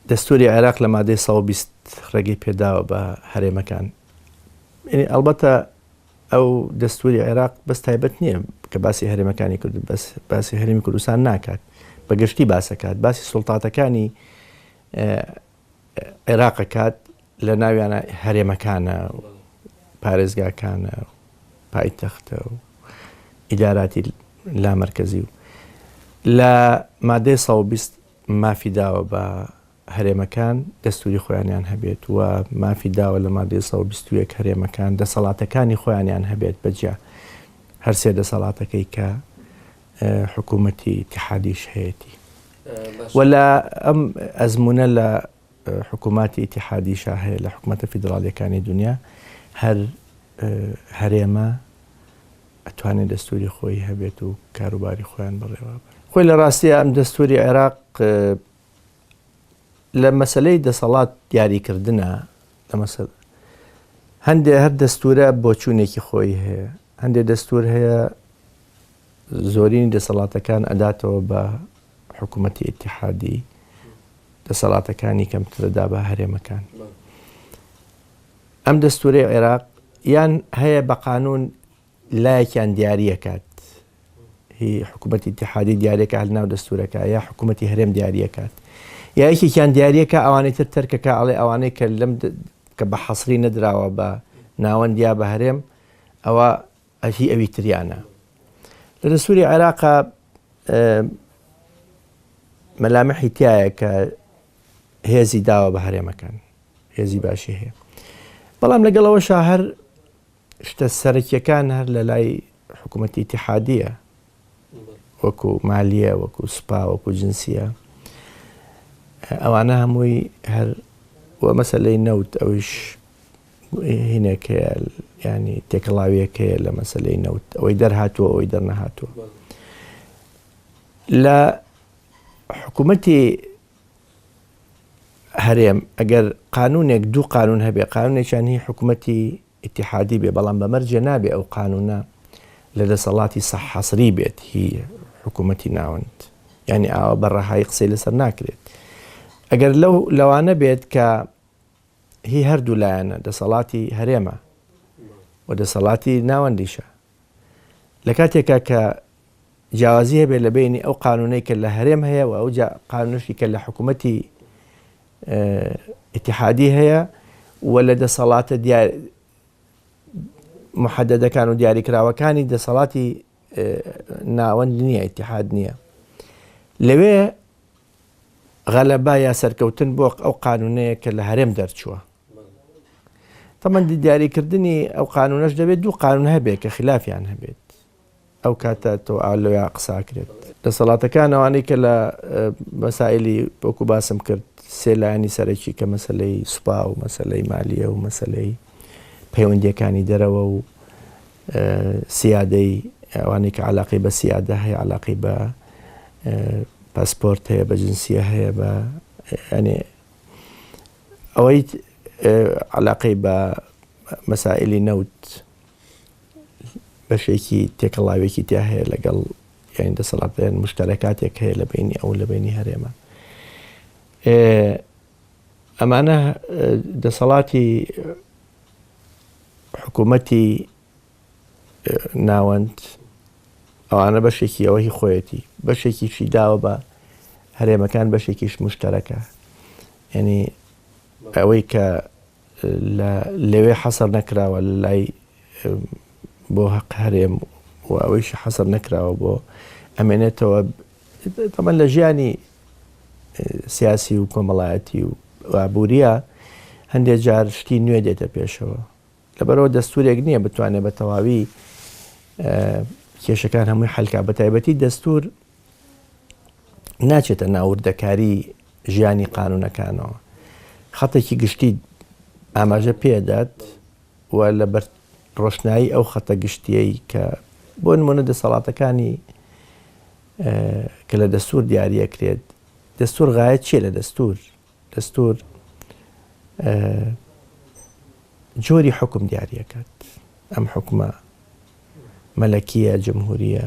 دەستوری عێراق لە مادەی 120 ڕێگەی پێداوە بە هەرێمەکان. یعنی ئەڵبەتە ئەو دەستوری عێراق بەس تایبەت نییە کە باسی هەرێمەکانی کرد بەس باسی هەرێمی کوردستان ناکات بە گشتی باسەکات باسی سوڵتاتەکانی عێراقەکات لە ناویانە هەرێمەکانە و پارێزگاکانە و پایتەختە و ئیداراتی لامەرکەزی و لە مادەی 120 مافی داوە بە هەرێمەکان دەستوری خۆیانیان هەبێت و مافی داوە لە مادەی 121 هەرێمەکان دەسەڵاتەکانی خۆیانیان هەبێت بەجیا هەرسێ دەسەڵاتەکەی کە حکوومەتی ئیتیحادیش هەیەتی و لە ئەم ئەزمونە لە حکووماتی ئیتیحادیشا هەیە لە حکوومەتە فیدراڵیەکانی دنیا هەر هەرێمە ئەتوانێت دەستوری خۆی هەبێت و کاروباری خۆیان بەڕێوە بەرن. خۆی لە ڕاستیا ئەم دەستوری عێراق لە مەسلەی دەسەڵات دیاریکردە لە مەسەل هەندێ هەر دەستورە بۆچوونێکی خۆی هەیە هەندێک دەستور هەیە زۆرینی دەسەڵاتەکان ئەداتەوە بە حکوومەتی ئیتیحادی دەسەڵاتەکانی کەمترەدا بە هەرێمەکان ئەم دەستورەی عێراق یان هەیە بە قانون لایەکیان دیاریەکات هی حکوومەتی ئیتیحادی دیارێکە هەل ناو دەستورەکە یا حکوومەتی هەرێم دیاریەکات یا یەکێکیان دیارەکە ئەوانەی تر تەرکەکە ئەڵێ ئەوانەی کە لەم کە بە حەسری نەدراوە بە ناوەند یا بە هەرێم ئەوە هی ئەوی تریانە لە دەستوری عێراقا مەلامحی تایە کە هێزی داوە بە هەرێمەکان هێزی باشی هەیە بەڵام لەگەڵەوە شاهر شتە سەرەکیەکان هەر لە لای حکوومەتی ئیتیحادیە وەکو مالیە وەکو سوپا وەکو جنسیە ئەوانە هەمووی هەر وە مەسلەی نەوت ئەویش هینێک هەیە ینی تێکەڵاویەک هەیە لە مەسلەی نەوت ئەوەی دەرهاتووە ئەوەی دەرنەهاتووە لە حکوومەتی هەرێم ئەگەر قانونێک دوو قانون هەبێ قانونێکیان هی حکوومەتی ئیتیحادی بێ بەڵام بە مەرجێ نابێ ئەو قانونە لە دەسەڵاتی سەح حەسری بێت هی حکوومەتی ناوەند یعنی ئاوا بە ڕەهایی قسەی لەسەر ناکرێت ئەگەر لەو لەوانە بێت کە هی هەردوو لایەنە دەسەڵاتی هەرێمە و دەسەڵاتی ناوەندیشە لە کاتێکا کە جیاوازی هەبێت لە بینی ئەو قانونەی کە لە هەرێم هەیە و ئەو قانونشی کە لە حکوومەتی ئیتیحادی هەیە و لە دەسەڵاتە دیار محەدەدەکان و دیاریکراوەکانی دەسەڵاتی ناوەند نییە ئیتیحاد نییە لەوێ غەلەبا یا سەرکەوتن بۆ ئەو قانونەیە کە لە هەرێم دەرچووە تەمەند دیاریکردنی ئەو قانونەش دەبێت دوو قانون هەبێت کە خلافیان هەبێت ئەو کاتە تۆ ئا لەویا قسە ئەکرێت. دەسەڵاتەکان ئەوانەی کە لە مەسائیلی وەکو باسم کرد سێ لایەنی سەرەکی کە مەسەلەی سوپا و مەسەلەی مالیە و مەسەلەی پەیوەندیەکانی دەرەوە و سیادەی ئەوانەی کە علاقەی بە سیادە هەیە علاقەی بە پاسپۆرت هەیە بە جنسیە هەیە بە ینی ئەوەی علاقەی بە مەسائلی نەوت بەشێکی تێکەڵاوێکی تیا هەیە لەگەڵ یانی دەسەڵات یان مشتەرەکاتێک هەیە لە بینی ئەو لە بینی هەرێمە ئەمانە دەسەڵاتی حکوومەتی ناوەند ئەوانە بەشێکی ئەوە هی خۆیەتی بەشێکیشی داوە بە هەرێمەکان بەشێکیش مشتەرەکە ینی ئەوەی کە لە لەوێ حەسر نەکراوە لە لای بۆ هەق هەرێم و ئەوەیشی حەسر نەکراوە بۆ ئەمێنێتەوە تەمان لە ژیانی سیاسی و کۆمەڵایەتی و ئابووریە هەندێک جار شتی نوێ دێتە پێشەوە لەبەرەوە دەستورێک نییە بتوانێت بە تەواوی کێشەکان هەمووی حلکا بە تایبەتی دەستور ناچێتە ناوردەکاری ژیانی قانونەکانەوە خەتێکی گشتی ئاماژە پێدات و لە بەر ڕۆشنایی ئەو خەتە گشتیەی کە بۆ نمونە دەسەڵاتەکانی کە لە دەستور دیاریەکرێت دەستور غایەت چیە لە دەستور دەستور جۆری حکم دیاریەکات ئەم حکومە مەلەکیە جمهوریە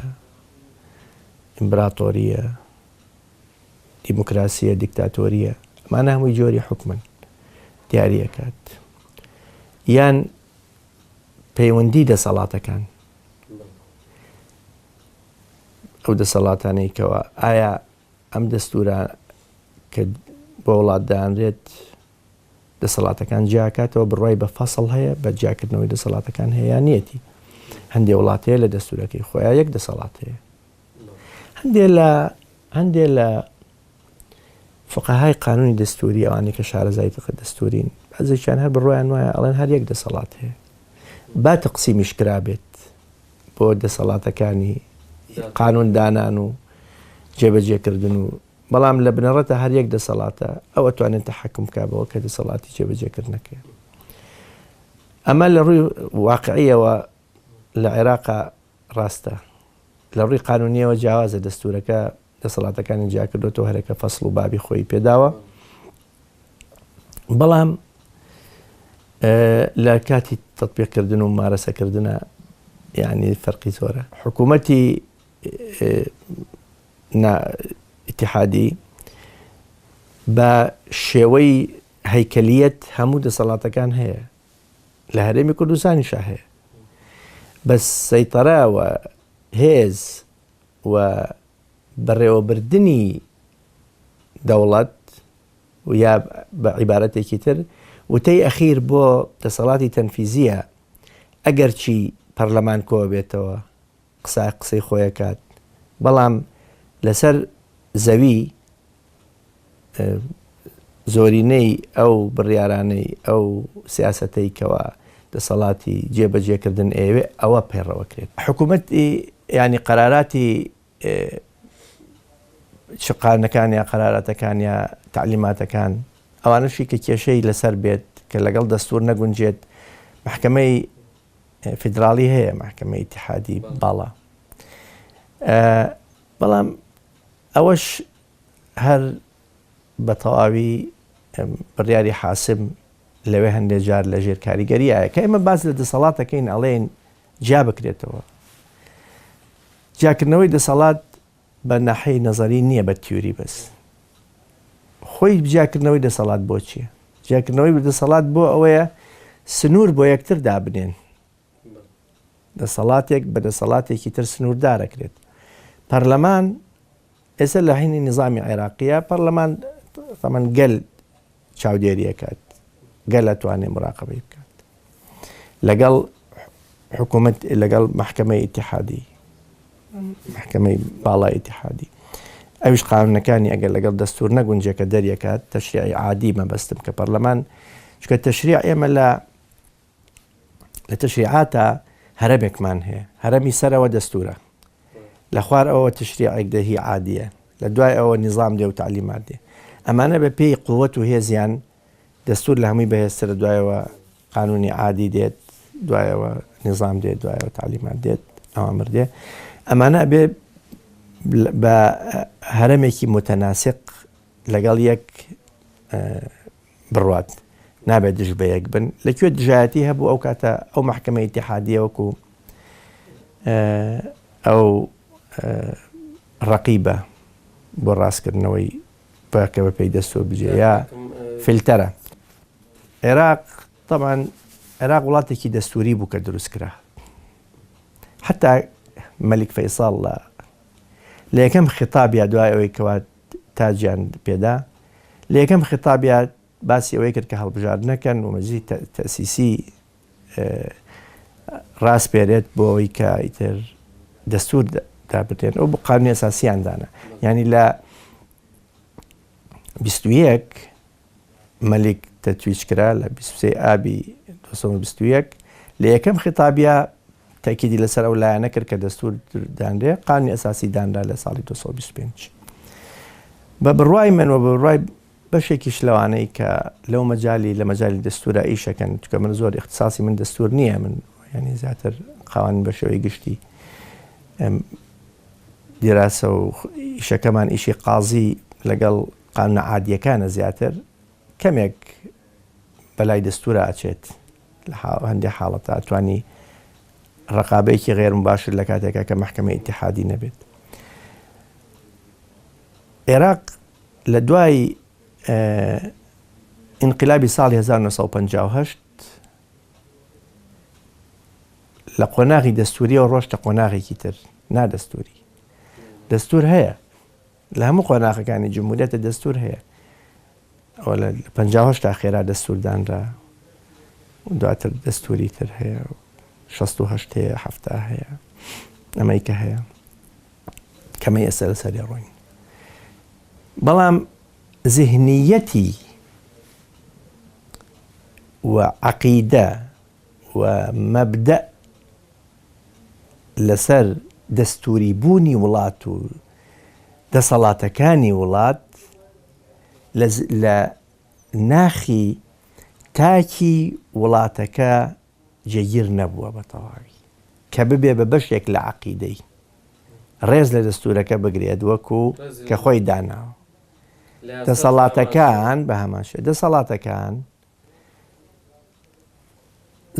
ئیمبراتۆریە دیموکراسیە دیکتاتۆریە. ئەمانە هەمووی جۆری حکومن دیاریەکات یان پەیوەندی دەسەڵاتەکان ئەو دەسەڵاتانەی کەوا ئایا ئەم دەستورە کە بۆ وڵات دانرێت دەسەڵاتەکان جیاکاتەوە بڕای بە فەسڵ هەیە بە جیاکردنەوەی دەسەڵاتەکان هەیە یان نیەتی هەندێ وڵات هەیە لە دەستورەکەی خۆیان یەک دەسەڵات هەیە هەندێ لە هەندێ لە فقەهای قانونی دەستوری ئەوانەی کە شارەزای فقە دەستورین بەعزێکیان هەر بڕوایان وایە ئەڵێن هەر یەک دەسەڵات هەیە با تەقسیمیش کرابێت بۆ دەسەڵاتەکانی قانون دانان و جێبەجێکردن و بەڵام لە بنەڕەتە هەر یەک دەسەڵاتە ئەو ئەتوانێت تەحەکم بکا بەوە کە دەسەڵاتی جێبەجێکردنەکەی ئەمە لە ڕووی واقعیەوە لە عێراقا ڕاستە لە ڕووی قانونیەوە جیاوازە دەستورەکە دەسەڵاتەکانی جیاکردۆتەوە هەرەکە فەسڵ و بابی خۆی پێداوە بەڵام لە کاتی تطبیقکردن و مارەسەکردە یعنی فەرقی زۆرە حکوومەتی ئیتحادی بە شێوەی هەیکەلیەت هەموو دەسەڵاتەکان هەیە لە هەرێمی کوردستانیشا هەیە بەس سەیتەرە و هێز و بەڕێوەبردنی دەوڵەت و یا بە عیبارەتێکی تر وتەی ئەخیر بۆ دەسەڵاتی تەنفیزیە ئەگەرچی پەرلەمان کۆ بێتەوە قسە قسەی خۆیەکات بەڵام لەسەر زەوی زۆرینەی ئەو بڕیارانەی ئەو سیاسەتەی کەوا دەسەڵاتی جێبەجێکردن ئەیەوێ ئەوە پەیڕەوەکرێت. حکوومەتی یانی قەراراتی چ قانونەکان یا قەراراتەکان یا تەعلیماتەکان ئەوانەشی کە کێشەی لەسەر بێت کە لەگەڵ دەستور نەگونجێت مەحکەمەی فیدراڵی هەیە مەحکەمەی ئیتیحادی باڵا بەڵام ئەوەش هەر بە تەواوی بڕیاری حاسم لەوێ هەندێ جار لە ژێر کاریگەریایە کە ئێمە باس لە دەسەڵاتەکەین ئەڵێن جیا بکرێتەوە جیاکردنەوەی دەسەڵات بە ناحەی نەزەری نییە بە تیوری بەس خۆی جیاکردنەوەی دەسەڵات بۆ چییە جیاکردنەوەی دەسەڵات بۆ ئەوەیە سنوور بۆ یەکتر دابنێن دەسەڵاتێک بە دەسەڵاتێکی تر سنووردارەکرێت پەرلەمان ئێستا لە هەینی نیزامی عێراقیە پەرلەمان تەمەن گەل چاودێریەکات گەل ئەتوانێ مراقبەی بکات لەگەڵ حکوومەت لەگەڵ محکمەی ئیتحادی محکمەی باڵای ئیتحادی ئەویش قانونەکانی ئەگەر لەگەڵ دەستور نەگونجێ کە دەریەکات تەشریعی عادی مەبەستم کە پەرلەمان چکە تەشریع ئێمە لە لە تەشریعاتا هەرەمێکمان هەیە هەرەمی سەرەوە دەستورە لە خوار ئەوە تشریعێک دێ هی عادیە لە دوای ئەوە نیزام دێ و تەعلیمات دێ ئەمانە بە پێی قوت و هێزیان دەستور لە هەمووی بەهێزترە دوایەوە قانونی عادی دێت دوایەوە نیزام دێت دوایەوە تەعلیمات دێت ئەوامر دێ ئەمانە ئەبێ بە هەرەمێکی متەناسق لەگەڵ یەک بڕوات نابێت دژ بە یەک بن لە کوێ دژایەتی هەبوو ئەو کاتە ئەو مەحکەمە ئیتیحادیە وەکو ئەو ڕقیبە بۆ ڕاستکردنەوەی بەکە بە پێی دەستور بجێ یا فلتەرە عێراق طبعا عێراق وڵاتێکی دەستوری بوو کە دروست کرا حتا مەلیک فەیساڵ لە لە یەکەم خطاب یا دوای ئەوەی کەوا تاجیان پێدا، لە یەکەم خیتابیا باسی ئەوەی کرد کە هەڵبژاردنەکەن و مەجلیسی تەئسیسی ڕاسپێرێت بۆ ئەوەی کە ئیتر دەستور دابنێن ئەو بۆ قانونی ئەساسیان دانا یعنی لە 21 مەلیک تەتویج کرا لە 23 ئابی 2021 لە یەکەم خیتابیا تەئکیدی لەسەر ئەو لایەنە کرد کە دەستور دانرێ، قانونی ئەساسی دانرا لە ساڵی 225. بە بڕوای من و بە بڕوای بەشێکیش لەوانەی کە لەو مەجالی لە مەجالی دەستورە ئیشەکەن چونکە من زۆر ئیختیساسی من دەستور نییە من یعنی زیاتر قوانین بە شێوەی گشتی دیراسە و ئیشەکەمان ئیشی قازی لەگەڵ قانونە عادیەکانە زیاتر کەمێک بەلای دەستورا ئەچێت لە هەندێ حاڵەتا ئەتوانی ڕقابەیەکی غێر مباشر لە کاتێکا کە مەحکەمەی ئیتیحادی نەبێت. عێراق لە دوای ئینقلابی ساڵی 1958 لە قۆناغی دەستوریەوە ڕۆشتە قۆناغێکی تر نادەستوری. دەستور هەیە لە هەموو قۆناغەکانی جمهوریەتە دەستور هەیە. ئەوە لە 58 تا خێرا دەستور دانرا دواتر دەستوری تر هەیە 68 هەیە هەفتا هەیە ئەمەی کە هەیە کەمەی ئێستا لەسەری ڕۆین بەڵام زیهنیەتی و عەقیدە و مەبدەء لەسەر دەستووری بوونی وڵات و دەسەڵاتەکانی وڵات لە ناخی تاکی وڵاتەکە جێگیر نەبووە بە تەواوی کە ببێ بە بەشێک لە عەقیدەی ڕێز لە دەستوورەکە بگرێت وەکو کە خۆی داناوە دەسەڵاتەکان بە هەمان شێوە دەسەڵاتەکان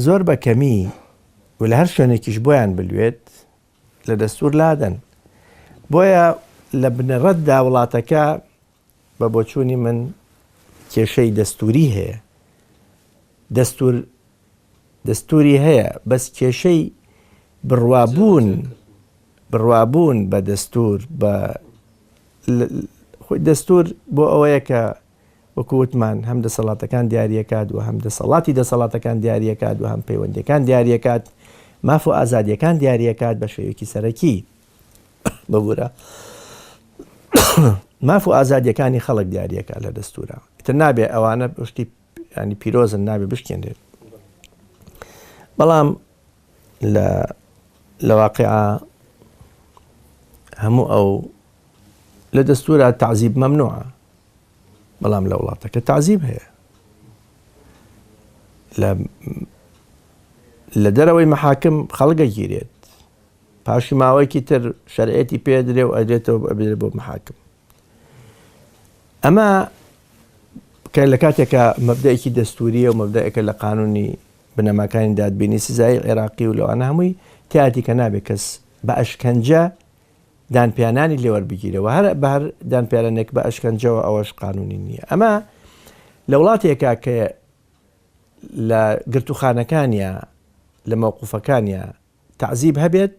زۆر بە کەمی و لە هەر شوێنێکیش بۆیان بلوێت لە دەستور لادەن بۆیە لە بنەڕەتدا وڵاتەکە بە بۆچوونی من کێشەی دەستوری هەیە دەستور دەستوری هەیە بەس کێشەی بڕوابوون بڕوابوون بە دەستور بە خۆی دەستور بۆ ئەوەیە کە وەکو وتمان هەم دەسەڵاتەکان دیاریەکات و هەم دەسەڵاتی دەسەڵاتەکان دیاریەکات و هەم پەیوەندیەکان دیاریەکات ماف و ئازادیەکان دیاریەکات بە شێوەیەکی سەرەکی ببورە ماف و ئازادیەکانی خەڵک دیاریەکە لە دەستورە ئیتر نابێ ئەوانە شتی ینی پیرۆزن نابێ بشکێنرێت بەڵام لە لە واقعا هەموو ئەو لە دەستورە تعزیب مەمنوعە بەڵام لە وڵاتەکە تعزیب هەیە لە لە دەرەوەی محاکم خەڵگە گیرێت پاشی ماوەیەکی تر شەرعێتی پێدرێ و ئەدرێتەوە ئەبێت بۆ محاکم ئەمە کە لە کاتێکە مەبدەیەکی دەستوریە و مەبدەیەکە لە قانونی بنەماکانی دادبینی سزایی عێراقی و لەوانە هەمووی تیاتی کە نابێت کەس بە ئەشکەنجە دانپیانانی لێوەربگیرەوە هەر بە هەر دانپیانانێک بە ئەشکەنجەوە ئەوەش قانونی نییە ئەمە لە وڵاتێکە کە لە گرتوخانەکانیا لە مەوقوفەکانیا تەعزیب هەبێت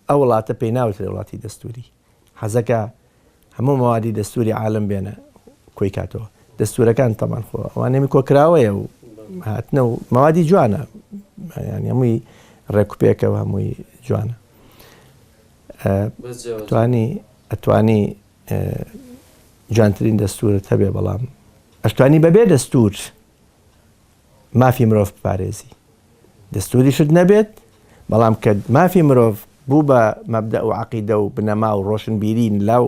ئەو وڵاتە پێی ناوترێ وڵاتی دەستوری حەزەکە هەموو مەوادی دەستوری عالم بێنە کۆی کاتەوە دەستورەکان تەمان خۆ ئەوانەمی کۆکراوەیە و هاتنە و مەوادی جوانە ینی هەمووی ڕێکوپێکەوە هەمووی جوانە توانی ئەتوانی جوانترین دەستورت هەبێ بەڵام ئەشتوانی بەبێ دەستور مافی مرۆڤ بپارێزی دەستوریشت نەبێت بەڵام کە مافی مرۆڤ بوو بە مەبدە و عقیدە و بنەما و ڕۆشنبیری لاو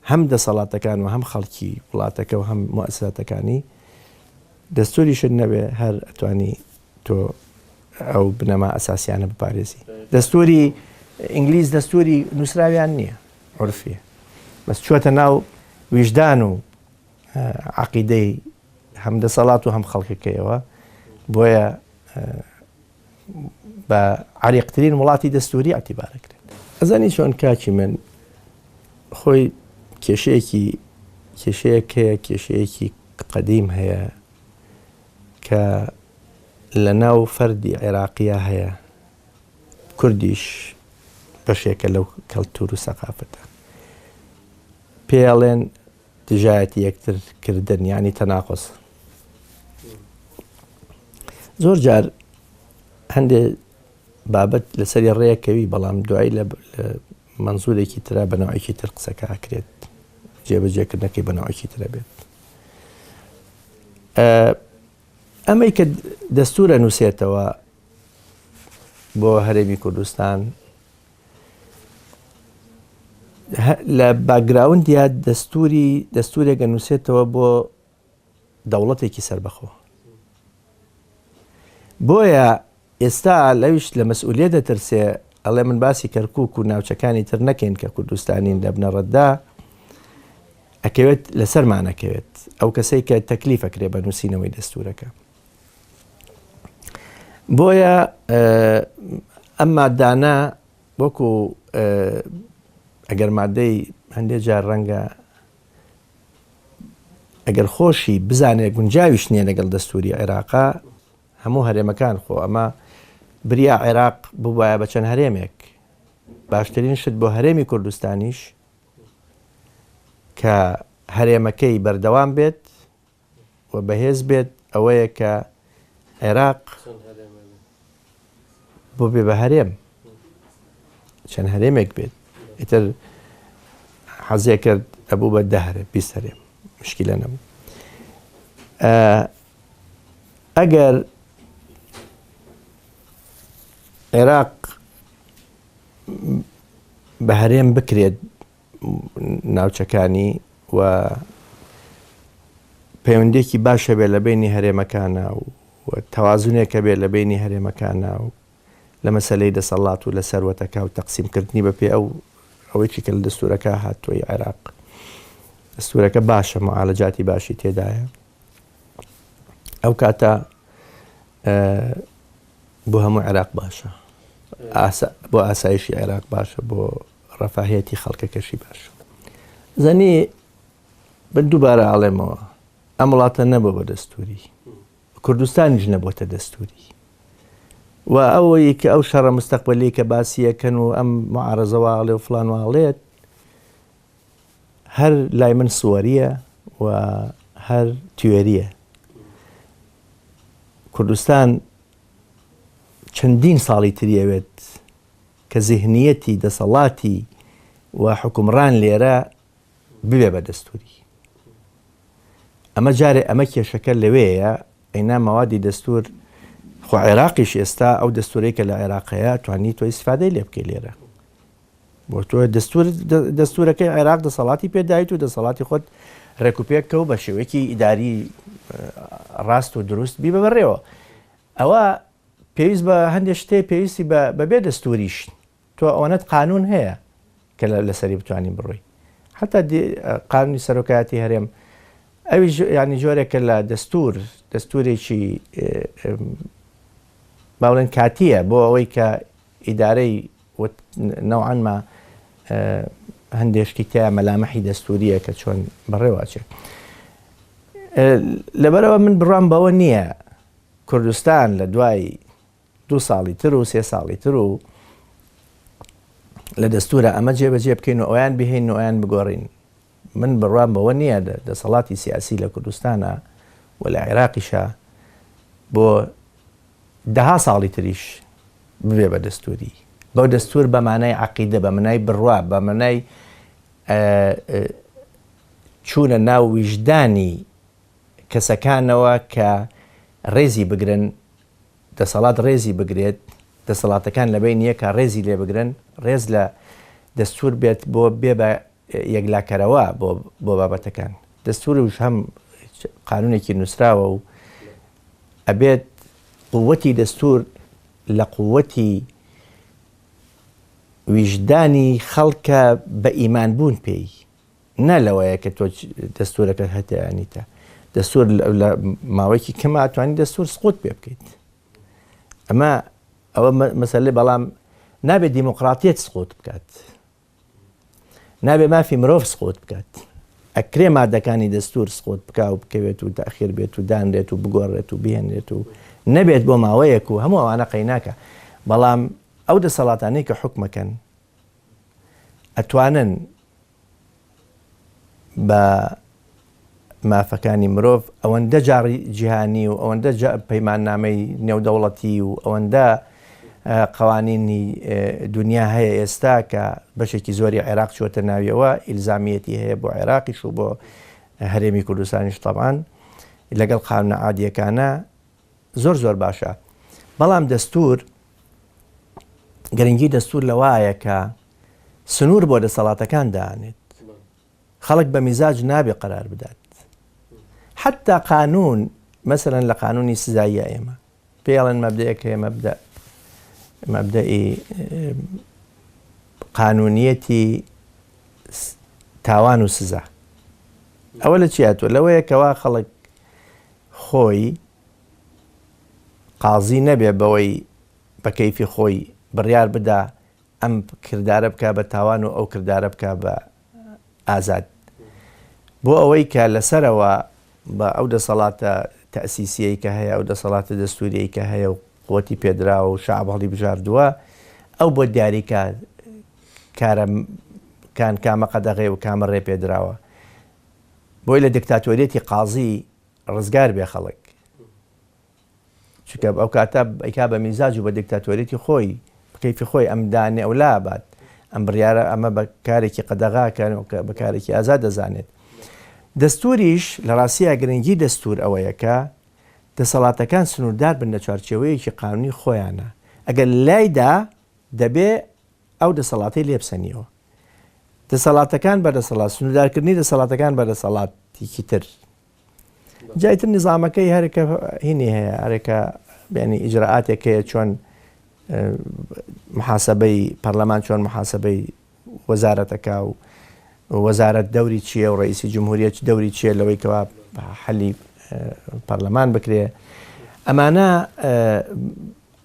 هەم دەسەڵاتەکان و هەم خەڵکی وڵاتەکە و هەم موسساتەکانی دەستوریشت نەبێ هەر ئەتوانی تۆ ئەو بنەما ئەساسیانە بپارێزی دەستوری ئینگلیز دەستوری نووسراویان نییە عرفیە بەس چوەتە ناو ویژدان و عەقیدەی هەم دەسەڵات و هەم خەڵکەکەیەوە بۆیە بە عریقترین وڵاتی دەستوری اعتیبارەکرێت ئەزانی چۆن کاکی من خۆی کێشەیەکی کێشەیەک هەیە کێشەیەکی قەدیم هەیە کە لە ناو فەردی عێراقیە هەیە کوردیش بەشێکە لەو کەلتور و سەقافتە پێڵێن دژایەتی یەکتر کردن یانی تەناقوز زۆر جار هەندێ بابەت لەسەری ڕێکەوی بەڵام دوایی لە منزورێکی ترا بە نەوەکی تر قسەکە ئەکرێت جێبەجێکردنەکەی بە نەوەکی ترە بێت ئەمەی کە دەستورە نووسێتەوە بۆ هەرێمی کوردستان لە باکگراوندیا دەستوری دەستورێک ئەنووسێتەوە بۆ دەوڵەتێکی سربەخۆ بۆیە ئێستا لەویش لە مەسئولێ دەترسێ ئەڵێ من باسی کەرکک و ناوچەکانی تر نەکەین کە کوردستانین لە بنەڕەتدا ئەکەوێت لەسەرمانەکەوێت ئەو کەسەی کە تەکلیفەکرێ بە نووسینەوەی دەستورەکە بۆیە ئەم مادانە وەکو ئەگەر مادەی هەندێک جار ڕەنگە ئەگەر خۆشی بزانێ گونجاویش نییە لەگەڵ دەستوری عێراقا هەموو هەرێمەکان خۆ ئەمە بریا عێراق ببایە بە چەند هەرێمێک باشترین شت بۆ هەرێمی کوردستانیش کە هەرێمەکەی بەردەوام بێت و بەهێز بێت ئەوەیە کە عێراق بۆ بێ بە هەرێم چەند هەرێمێک بێت ئیتر حەزێ کرد ئەبوو بە دە هەرێم 20 هەرێم مشکلە نەبوو ئەگەر عێراق بە هەرێم بکرێت ناوچەکانی و پەیوەندێکی باش هەبێت لە بینی هەرێمەکانە و تەوازنێک هەبێت لە بینی هەرێمەکانە و لە مەسلەی دەسەڵات و لە سەروەتەکە و تەقسیمکردنی بەپێ ئەو ئەوەی کە لە دەستورەکە هاتووی عێراق دەستورەکە باشە معالەجاتی باشی تێدایە ئەو کاتە بۆ هەموو عێراق باشە بۆ ئاسایشی عێراق باشە بۆ ڕەفاهیەتی خەڵکەکەشی باشە زەنی بن دووبارە ئاڵێمەوە ئەم وڵاتە نەبوو بە دەستوری کوردستانیش نەبووتە دەستوری و ئەوەی کە ئەو شەڕە مستەقبلی کە باسیەکەن و ئەم معارەزەواڵێ و فلان واڵێت هەر لای من سوەریە و هەر تیۆریە کوردستان چەندین ساڵی تریەوێت کە زیهنیەتی دەسەڵاتی و حکومڕان لێرە ببێ بە دەستوری ئەمە جارێ ئەمە کێشەکە لەوێیە ئەینا مەوادی دەستور خۆ عێراقیش ئێستا ئەو دەستورەی کە لە عێراقەیە توانی تۆ ئیسفادەی لێ بکەی لێرە بۆ تۆ دەستور دەستورەکەی عێراق دەسەڵاتی پێدایت و دەسەڵاتی خۆت ڕێکوپێککە و بە شێوەیەکی ئیداری ڕاست و دروست بی بەڕێوە ئەوە پێویست بە هەندێک شتێ پێویستی بە بەبێ دەستوریش تۆ ئەوەنەت قانون هەیە کە لەسەری بتوانین بڕۆی حتا قانونی سەرۆکایەتی هەرێم ئەوی ینی جۆرێکە لە دەستور دەستورێکی باڵێن کاتیە بۆ ئەوەی کە ئیدارەی نەوعەن ما هەندێک شتی تیا مەلامحی دەستوریە کە چۆن بەڕێوەچێت لەبەرەوە من بڕام بەوە نییە کوردستان لە دوای دو ساڵی تر و سێ ساڵی تر و لە دەستورە ئەمە جێبەجێ بکەین و ئەویان بهێن و ئەویان بگۆڕین من بڕوام بەوە نییە دەسەڵاتی سیاسی لە کوردستانە و لە عێراقیشە بۆ دەها ساڵی تریش ببێ بە دەستوری. بەو دەستور بە مانای عەقیدە، بە مانای بڕوا، بە مانای چوونە ناو ویژدانی کەسەکانەوە کە ڕێزی بگرن، دەسەڵات ڕێزی بگرێت، دەسەڵاتەکان لە بەینی یەکا ڕێزی لێ بگرن، ڕێز لە دەستور بێت بۆ بێ بە یەکلاکەرەوە بۆ بۆ بابەتەکان. دەستوریش هەم قانونێکی نووسراوە و ئەبێت قوتی دەستور لە قوتی ویژدانی خەڵکە بە ئیمان بوون پێی نا لەوەیە کە تۆ دەستورەکە هەتە یانیتە دەستور لە ماوەیەکی کەمە ئەتوانی دەستور سقوت پێ بکەیت ئەمە ئەوە مەسەلەی بەڵام نابێت دیموکراتیەت سقوت بکات نابێ مافی مرۆڤ سقوت بکات. ئەکرێ مادەکانی دەستور سقوت بکا و بکەوێت و تاخیر بێت و دانرێت و بگۆڕێت و بهێنرێت و نەبێت بۆ ماوەیەک و هەموو ئەوانە قەیناکە بەڵام ئەو دەسەڵاتانەی کە حوکمەکەن ئەتوانن بە مافەکانی مرۆڤ ئەوەندە جاڕی جیهانی و ئەوەندە پەیماننامەی نێودەوڵەتی و ئەوەندە قوانینی دنیا هەیە ئێستا کە بەشێکی زۆری عێراق چوەتە ناویەوە ئیلزامیەتی هەیە بۆ عێراقیش و بۆ هەرێمی کوردستانیش تەبان لەگەڵ قانونە عادیەکانە زۆر زۆر باشە بەڵام دەستور گرنگی دەستور لەوایە کە سنوور بۆ دەسەڵاتەکان دانێت خەڵک بە میزاج نابێ قەرار بدات حتا قانون مەسەلەن لە قانونی سزاییە ئێمە پێڵێن مەبدەیەک هەیە مەبدە مەبدەئی قانونیەتی تاوان و سزا ئەوە لە چی هاتووە لەوەیە کەوا خەڵک خۆی قازی نەبێ بەوەی بە کەیفی خۆی بڕیار بدا ئەم کردارە بکا بە تاوان و ئەو کردارە بکا بە ئازاد بۆ ئەوەی کە لەسەرەوە. بە ئەو دەسەڵاتە تەئسیسیەی کە هەیە، ئەو دەسەڵاتە دەستوریەی کە هەیە و قوتی پێدراوە و شەعب هەڵیبژاردووە، ئەو بۆ دیاری کا کارە کان کامە قەدەغەیە و کامە ڕێ پێدراوە. بۆی لە دیکتاتۆریەتی قازی ڕزگار بێ خەڵک. چونکە ئەو کاتە ئەیکا بە میزاج و بە دیکتاتۆریەتی خۆی، بە کەیفی خۆی ئەم دانێ ئەو لا ئەبات. ئەم بڕیارە ئەمە بە کارێکی قەدەغا کە بە کارێکی ئازاد دەزانێت. دەستوریش لە ڕاستیا گرنگی دەستور ئەوەیە کە دەسەڵاتەکان سنووردار بن لە چوارچێوەیەکی قانونی خۆیانە. ئەگەر لایدا دەبێ ئەو دەسەڵاتەی لێ بسەنیەوە. دەسەڵاتەکان بە دەسەڵات، سنووردارکردنی دەسەڵاتەکان بە دەسەڵاتێکی تر. جا ئیتر نیزامەکەی هەرکە هینی هەیە، هەرکە یعنی ئیجرائاتێک هەیە چۆن محاسبەی پەرلەمان چۆن محاسبەی وەزارەتەکە و وەزارەت دەوری چییە و ڕئیسی جمهوریە چ دەوری چییە لەوەی کەوا حەلی پەرلەمان بکرێ ئەمانە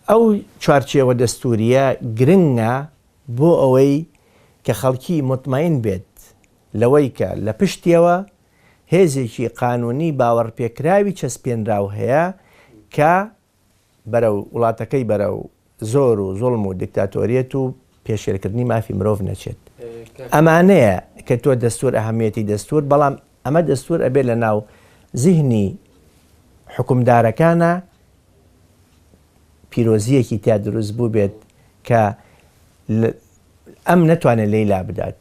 ئەو چوارچێوە دەستوریە گرنگە بۆ ئەوەی کە خەڵکی مطمئن بێت لەوەی کە لە پشتیەوە هێزێکی قانونی باوەڕپێکراوی چەسپێنراو هەیە کە بەرەو وڵاتەکەی بەرەو زۆر و زوڵم و دیکتاتۆریەت و پێشێلکردنی مافی مرۆڤ نەچێت. ئەمانەیە کە تۆ دەستور ئەهەمیەتی دەستور، بەڵام ئەمە دەستور ئەبێ لە ناو زیهنی حوکمدارەکانا پیرۆزیەکی تیا دروست بووبێت کە ئەم نەتوانێت لێی لابدات.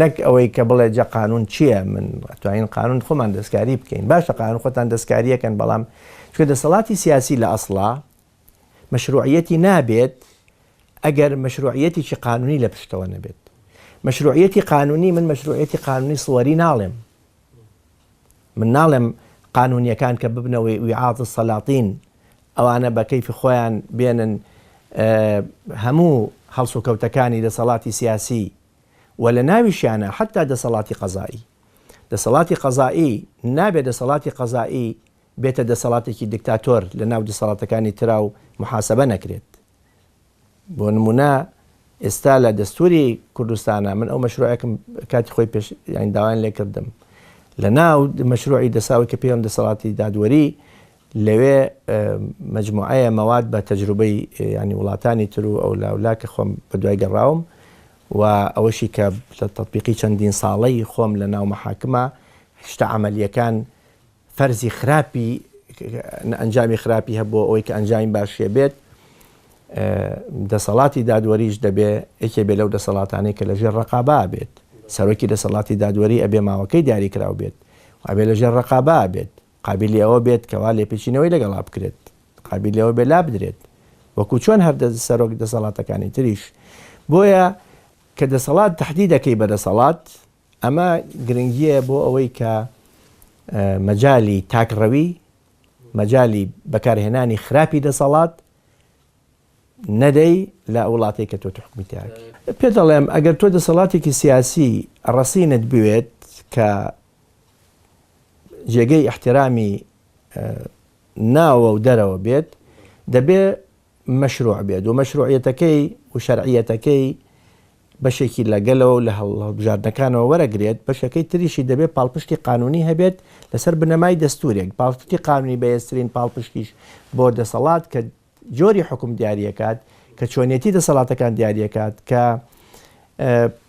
نەک ئەوەی کە بڵێ جا قانون چییە من ئەتوانین قانون خۆمان دەستکاری بکەین باشە قانون خۆتان دەستکاریەکەن بەڵام چونکە دەسەڵاتی سیاسی لە ئەسڵا مەشروعیەتی نابێت ئەگەر مەشروعیەتێکی قانونی لە پشتەوە نەبێت مەشروعیەتی قانونی من مەشروعیەتی قانونی سوەری ناڵێم من ناڵێم قانونیەکان کە ببنەوەی وعاظ السلاطین ئەوانە بە کەیفی خۆیان بێنن هەموو هەڵسوکەوتەکانی دەسەڵاتی سیاسی و لە ناویشیانە حەتا دەسەڵاتی قەزائی. دەسەڵاتی قەزائی نابێ دەسەڵاتی قەزائی بێتە دەسەڵاتێکی دیکتاتۆر لە ناو دەسەڵاتەکانی ترا و محاسبە نەکرێت. بۆ نمونە ئێستا لە دەستوری کوردستانە من ئەو مەشروعێکم کاتی خۆی پێش یانی داوایان لێ کردم لە ناو مەشروعی دەساوی کە پێیان دەسەڵاتی دادوەری لەوێ مەجموعەیە مەواد بە تەجروبەی یانی وڵاتانی تر و ئەولاولا کە خۆم بە دوای گەڕاوم و ئەوەشی کە لە تەتبیقی چەندین ساڵەی خۆم لە ناو مەحاکمە شتە عەمەلیەکان فەرزی خراپی ئەنجامی خراپی هەبوو ئەوەی کە ئەنجامی باشیە بێت دەسەڵاتی دادوەریش دەبێ یەکێ بێ لەو دەسەڵاتانەی کە لەژێر ڕقابا بێت سەرۆکی دەسەڵاتی دادوەری ئەبێ ماوەکەی دیاریکراو بێت و ئەبێ لەژێر ڕقابا بێت قابیلی ئەوە بێت کەوا لێپێچینەوەی لەگەڵا بکرێت، قابیلی ئەوە بێت لابدرێت، وەکو چۆن هەر سەرۆک دەسەڵاتەکانی تریش. بۆیە کە دەسەڵات تەحدیدەکەی بە دەسەڵات، ئەمە گرنگییە بۆ ئەوەی کە مەجالی تاکڕەوی، مەجالی بەکارهێنانی خراپی دەسەڵات نەدەی لە وڵاتەی کە تۆ حوکمی تیاکەی. پێت دەڵێم ئەگەر تۆ دەسەڵاتێکی سیاسی ڕەسینت بوێت کە جێگەی ئیحترامی ناوە و دەرەوە بێت دەبێ مەشروع بێت و مەشروعیەتەکەی و شەرعیەتەکەی بەشێکی لە گەلەوە و لە هەڵبژاردنەکانەوە وەرەگرێت بەشەکەی تریشی دەبێت پاڵپشتی قانونی هەبێت لەسەر بنەمای دەستورێک پاڵپشتی قانونی بەهێزترین پاڵپشتیش بۆ دەسەڵات کە جۆری حوکم دیاریەکات، کە چۆنیەتی دەسەڵاتەکان دیاریەکات، کە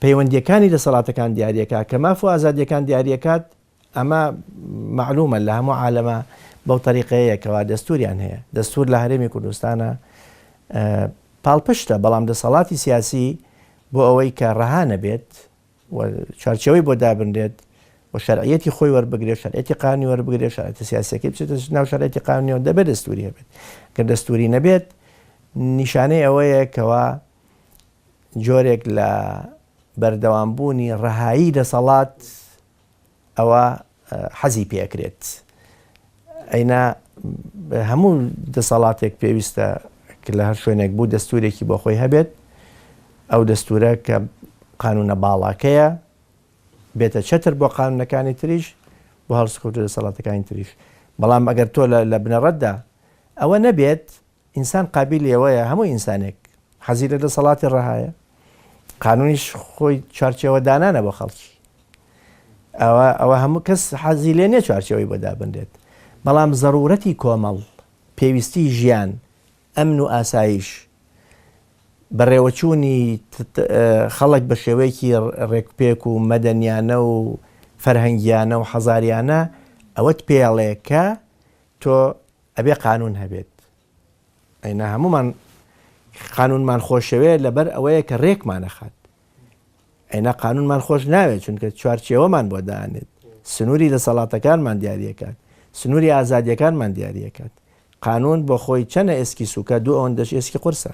پەیوەندیەکانی دەسەڵاتەکان دیاریەکات، کە ماف و ئازادیەکان دیاریەکات، ئەمە مەعلومە لە هەموو عالەمە بەو تەریقەیە کەوا دەستوریان هەیە. دەستور لە هەرێمی کوردستانە پاڵپشتە، بەڵام دەسەڵاتی سیاسی بۆ ئەوەی کە ڕەها نەبێت، و چوارچێوەی بۆ دابنرێت و شەرعیەتی خۆی وەربگرێت، شەرعیەتی قانونی وەربگرێت، شەرعیەتە سیاسیەکەی بچێتە ناو شەرعیەتی قانونیەوە، دەبێت دەستوری هەبێت. گەر دەستوری نەبێت نیشانەی ئەوەیە کەوا جۆرێک لە بەردەوامبوونی ڕەهایی دەسەڵات ئەوە حەزی پێ ئەکرێت. ئەینا هەموو دەسەڵاتێک پێویستە کە لە هەر شوێنێک بوو دەستورێکی بۆ خۆی هەبێت، ئەو دەستورە کە قانونە باڵاکەیە بێتە چەتر بۆ قانونەکانی تریش بۆ هەڵسوکەوتە دەسەڵاتەکانی تریش. بەڵام ئەگەر تۆ لە بنەڕەتدا ئەوە نەبێت ئینسان قابیلی ئەوەیە، هەموو ئینسانێک حەزی لە دەسەڵاتی ڕەهایە، قانونیش خۆی چوارچێوە دانانە بۆ خەڵکی. ئەوە ئەوە هەموو کەس حەزی لێ نیە چوارچێوەی بۆ دابنرێت بەڵام زەرورەتی کۆمەڵ پێویستی ژیان ئەمن و ئاسایش بەڕێوەچوونی خەڵک بە شێوەیەکی ڕێکوپێک و مەدەنیانە و فەرهەنگیانە و حەزاریانە ئەوەت پێڵێ کە تۆ ئەبێ قانون هەبێت ئەینا هەمومان قانونمان خۆشەوێ لەبەر ئەوەیە کە ڕێکمانەخات ئەینا قانونمان خۆش ناوێت چونکە چوارچێوەمان بۆ دانێت سنووری دەسەڵاتەکانمان دیاریەکات سنووری ئازادیەکانمان دیاریەکات قانون بۆ خۆی چەنە ئێسکی سووکە دوو ئەوەندەش ئێسکی قورسە.